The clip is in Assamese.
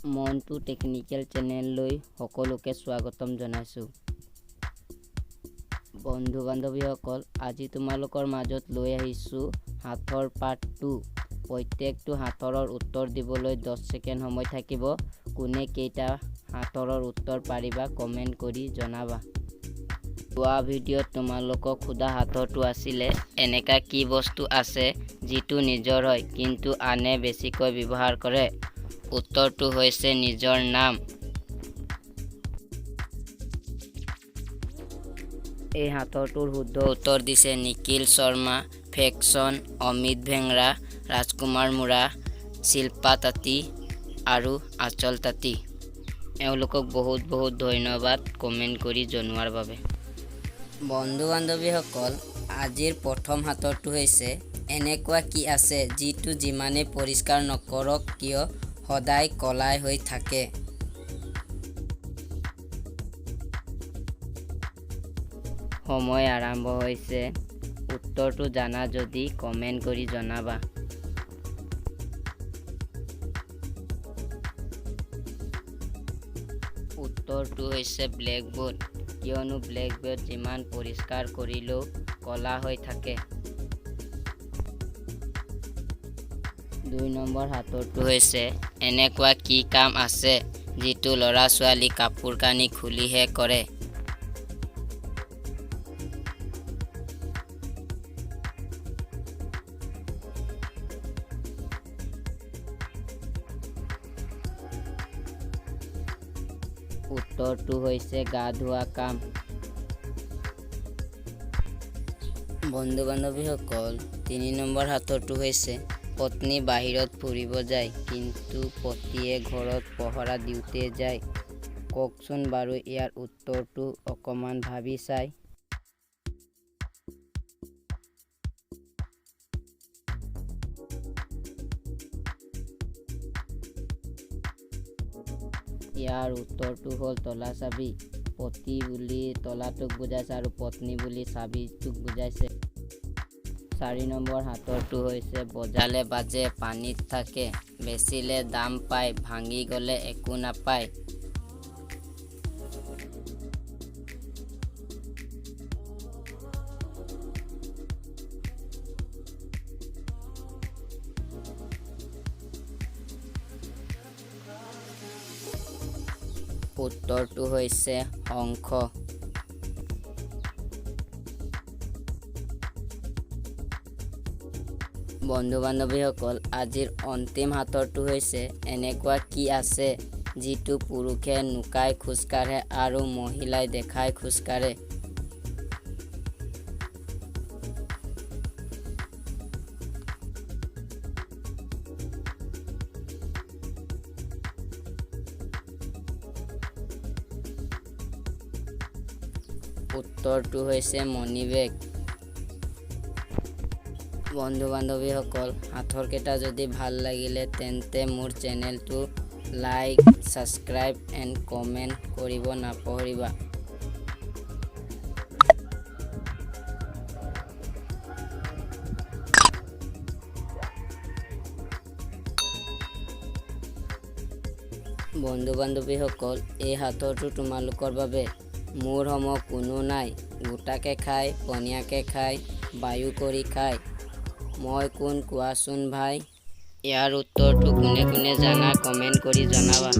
মনটো টেকনিকেল চেনেললৈ সকলোকে স্বাগতম জনাইছোঁ। বন্ধু বান্ধৱীসকল, আজি তোমালোকৰ মাজত লৈ আহিছোঁ সাঁথৰ পাৰ্ট 2। প্ৰত্যেকটো সাঁথৰৰ উত্তৰ দিবলৈ 10 ছেকেণ্ড সময় থাকিব। কোনে কেইটা সাঁথৰৰ উত্তৰ পাৰিবা কমেণ্ট কৰি জনাবা। যোৱা ভিডিঅ'ত তোমালোকক সোধা সাঁথৰটো আছিলে এনেকা কি বস্তু আছে যিটো নিজৰ হয় কিন্তু আনে বেছিকৈ ব্যৱহাৰ কৰে। উত্তৰটো হৈছে নিজৰ নাম। এই সাঁথৰটোৰ শুদ্ধ উত্তৰ দিছে নিখিল শৰ্মা, ফেকচন, অমিত ভেংৰা, ৰাজকুমাৰ মুৰা, শিল্পা তাঁতী আৰু আচল তাঁতী। এওঁলোকক বহুত বহুত ধন্যবাদ কমেণ্ট কৰি জনোৱাৰ বাবে। বন্ধু বান্ধৱীসকল, আজিৰ প্ৰথম সাঁথৰটো হৈছে এনেকুৱা কি আছে যিটো যিমানেই পৰিষ্কাৰ নকৰক কিয় সদায় কলাই হৈ থাকে। সময় আৰম্ভ হৈছে। উত্তৰটো জানা যদি কমেণ্ট কৰি জনাবা। উত্তৰটো হৈছে ব্লেকবোৰ্ড, কিয়নো ব্লেকবোৰ্ড যিমান পৰিষ্কাৰ কৰিলেও ক'লা হৈ থাকে। 2 নম্বৰ সাঁথৰটো হৈছে এনেকুৱা কি কাম আছে যিটো ল'ৰা ছোৱালী কাপোৰ কানি খুলিহে কৰে। উত্তৰটো হৈছে গা ধোৱা কাম। বন্ধু বান্ধৱীসকল, 3 নম্বৰ সাঁথৰটো হৈছে পত্নী বাহিৰত ফুৰিব যায় কিন্তু পতিয়ে ঘৰত পহৰা দিওঁতে যায়। কওকচোন বাৰু ইয়াৰ উত্তৰটো অকণমান ভাবি চাই। ইয়াৰ উত্তৰটো হ'ল তলা চাবি। পতি বুলি তলাটোক বুজাইছে আৰু পত্নী বুলি চাবিটোক বুজাইছে। 4 নম্বৰ সাঁথৰটো হৈছে বজালে বাজে পানীত থাকে, বেচিলে দাম পায়, ভাঙি গ'লে একো নাপায়। উত্তৰটো হৈছে শংখ। বন্ধু বান্ধৱীসকল, আজিৰ অন্তিম সাঁথৰটো হৈছে এনেকুৱা কি আছে যিটো পুৰুষে লুকাই খোজকাঢ়ে আৰু মহিলাই দেখাই খোজকাঢ়ে। উত্তৰটো হৈছে মণিবেগ। বন্ধু বান্ধৱীসকল, সাঁথৰকেইটা যদি ভাল লাগিলে তেন্তে মোৰ চেনেলটো লাইক, ছাবস্ক্ৰাইব এণ্ড কমেণ্ট কৰিব নাপাহৰিবা। বন্ধু বান্ধৱীসকল, এই সাঁথৰটো তোমালোকৰ বাবে। মোৰ সম কোনো নাই, গোটাকে খায়, পনীয়াকে খায়, বায়ু কৰি খায়। মই কোন কোৱাচোন ভাই? ইয়াৰ উত্তৰটো কোনে কোনে জানা কমেণ্ট কৰি জনাবা।